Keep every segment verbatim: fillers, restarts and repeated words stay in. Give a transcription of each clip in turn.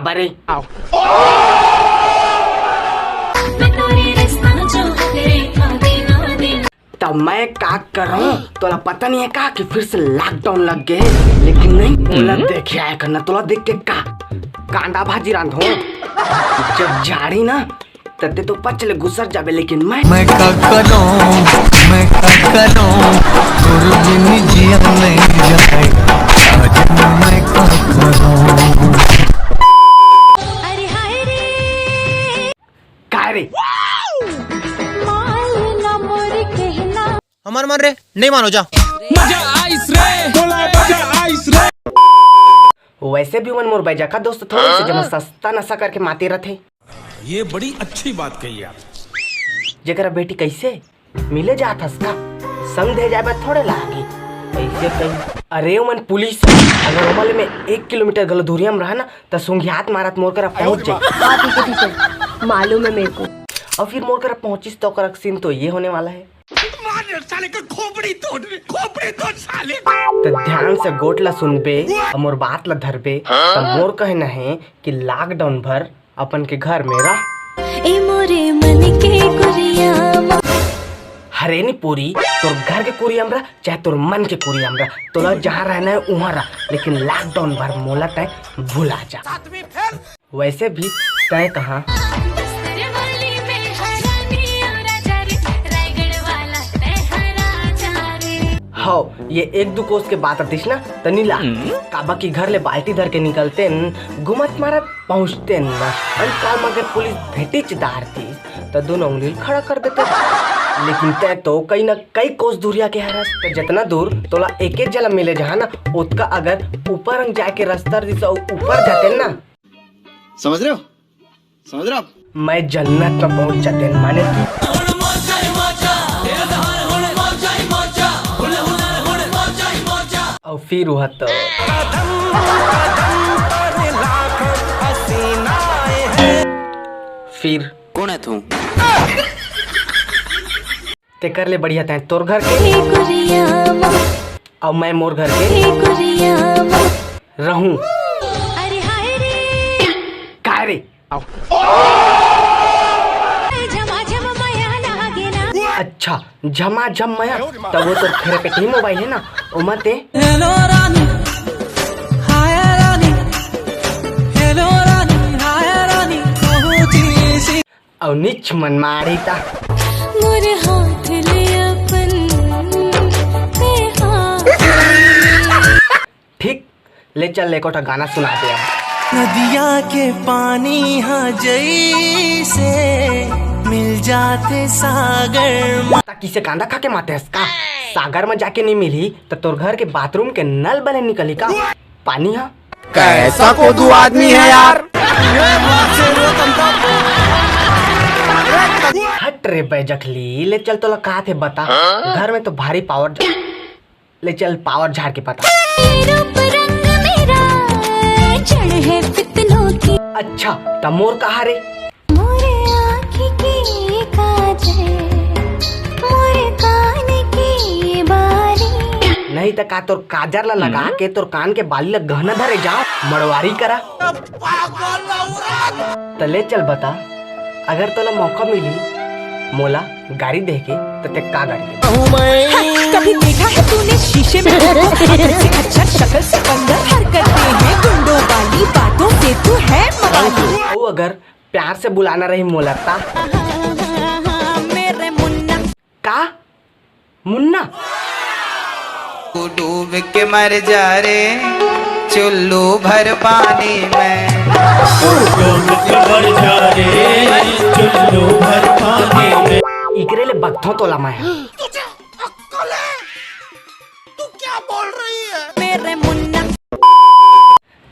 परे। मैं तोरे रास्ता जो देखा दिनों दिन। तब मैं का करूं? तोला पता नहीं है का कि फिर से लॉकडाउन लग गए है? लेकिन नहीं, तोला देखे आया करना, तोला देख के का कांदा भाजी रांधो। जब जाड़ी ना, तते तो पच ले गुसर जाबे, लेकिन मैं मैं का करूं, मैं का करूं, तोर बिन जिया नहीं जाए, सजन मैं का करूं। अरे हाय रे। काय रे? मान ना मोर कहना। हमर मन रे, नहीं मानो जा। मजा आइस रे। बोला मजा आइस रे। वैसे भी मन मोर बैजका दोस्त थोड़े से जमा सस्ता नशा करके माते रथे। ये बड़ी अच्छी बात कही आप। जेकरा बेटी कैसे मिले जात हस का? संग दे जाए बर थोड़े लागे। ऐसे कहीं, अरे ओमन पुलिस, अगर ओमन ले में एक किलोमीटर घलो दूरिया में रहा ना, त सूंघियात मारत मोर करा पहुंच जाए। हाँ, ठीक है, ठीक है, मालूम है मेरे को। और फिर मोर करा पहुंचिस तो ओकर सीन तो ये होने वाला है। मार साले का खोपड़ी तोड़, खोपड़ी तोड़ साले। तो ध्यान से गोठ ला सुनबे और मोर बात ला धरबे, तो मोर कहना है कि लॉकडाउन भर अपन के घर में रह। ए मोरे मन के कुरिया म- हरे नी पूरी, तोर घर के कुरिया में रह, चाहे तोर मन के कुरिया में रह, तोला जहाँ रहना है वहाँ रह, लेकिन लॉकडाउन भर मोला तय भुला जा। वैसे भी तय कहाँ। बस्तर वाली में हरानी और राजा रे, रायगढ़ वाला तय हरा जा रे। हौ, ये एक दो कोस के बात रतिस ना, त नी ला। काबा की घर ले बाल्टी धर के निकलते न, घुमत मारत पहुंचते न, अंतकाल में अगर पुलिस भेटिच दारतीस, त दोनों उंगली खड़ा कर देते। लेकिन तय तो कहीं ना कई कोस दूरिया के हरस, त जितना दूर तोला एक एक जला मिले जहाँ ना, ओतका अगर ऊपर अंग जाके रस्ता दिस अउ ऊपर जाते ना। समझ रहे हो? समझ रहे हो आप? मैं जन्नत में पहुंच जाते माने कि और फिर हुआ तो फिर कौन है तू? तेकर ले बढ़िया तैं तोर घर के और मैं मोर घर के रहूं। अरे हाय रे। काय रे? अच्छा, झमाझम मया, तब वो तो फेर पेटी मोबाइल है ना, ओमा ते। हेलो रानी, हाय रानी, हेलो रानी, हाय रानी, कहूँ जी सी। अउ निच मन माड़ी ता। मोर हाथ ले अपन ते हाथ। ठीक, ले चल, एको ठा गाना सुना दे अब। नदिया के पानी हा जैसे मिल जाते सागर में। ता किसे कांदा खा के माते हस का? सागर में जाके नहीं मिली, त तोर घर के बाथरूम के नल बने निकली का? पानी हा? कैसा कोदू आदमी है यार। हट रे बैजखली, ले चल तोला का थे बता। घर में तो भारी पावर ले चल, पावर झाड़ के पता। ये रूप रंग मेरा जड़ है फितनों की। अच्छा, त मोर कहा रे? मोरे आँखी के काजल, मोरे कान के बाली। नहीं त का तोर काजर ला लगा के तोर कान के बाली ला गहना धरे जाओ, मड़वारी करा। त ले चल बता, अगर तोला मौका मिली मोला गाड़ी देके, त ते का गाड़ी देबे? हाँ, कभी देखा है तूने शीशे में खुद को? अकल से अच्छा, शक्ल से बंदर, हरकतें हैं गुंडों वाली, बातों से तू है मवाली। अउ अगर प्यार से बुलाना रही मोला ता? मेरे मुन्ना। का? मुन्ना? तू डूब के मर जा रे चुल्लू भर पानी में। तू डूब के मर जा रे चुल्लू भर पानी में। इकरे ले बगथों तोला मैं। तुझे अक्कल है? तू क्या बोल रही है? मेरे मुन्ना।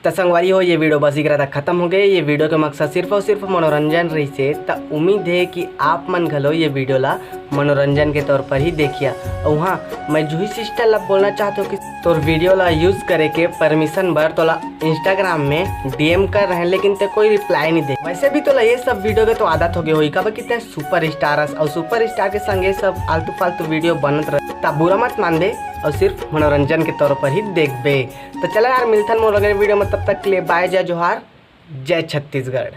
त संगवारी हो, ये वीडियो बस इकरा तक खत्म हो गए। ये वीडियो के मकसद सिर्फ और सिर्फ मनोरंजन रहिसे, त उम्मीद है कि आप मन घलो ये वीडियो ला मनोरंजन के तौर पर ही देखिया। और हाँ, मैं जूही सिस्टर ला बोलना चाहता हूँ कि तोर वीडियो ला यूज़ करे के परमिशन बर तोला इंस्टाग्राम में डीएम कर रहे हैं, लेकिन ते कोई रिप्लाई नहीं दे। वैसे भी तोला ये सब वीडियो के तो आदत हो गई होई, काबर कि ते सुपर स्टार अस, और सुपर स्टार के संग ये सब आलतू फालतू वीडियो बनत रहे। त बुरा मत मानबे और सिर्फ मनोरंजन के तौर पर ही देखबे। तो चला यार, मिलथन मोर अगले वीडियो में, तब तक के लिए बाय, जय जोहार, जय छत्तीसगढ़।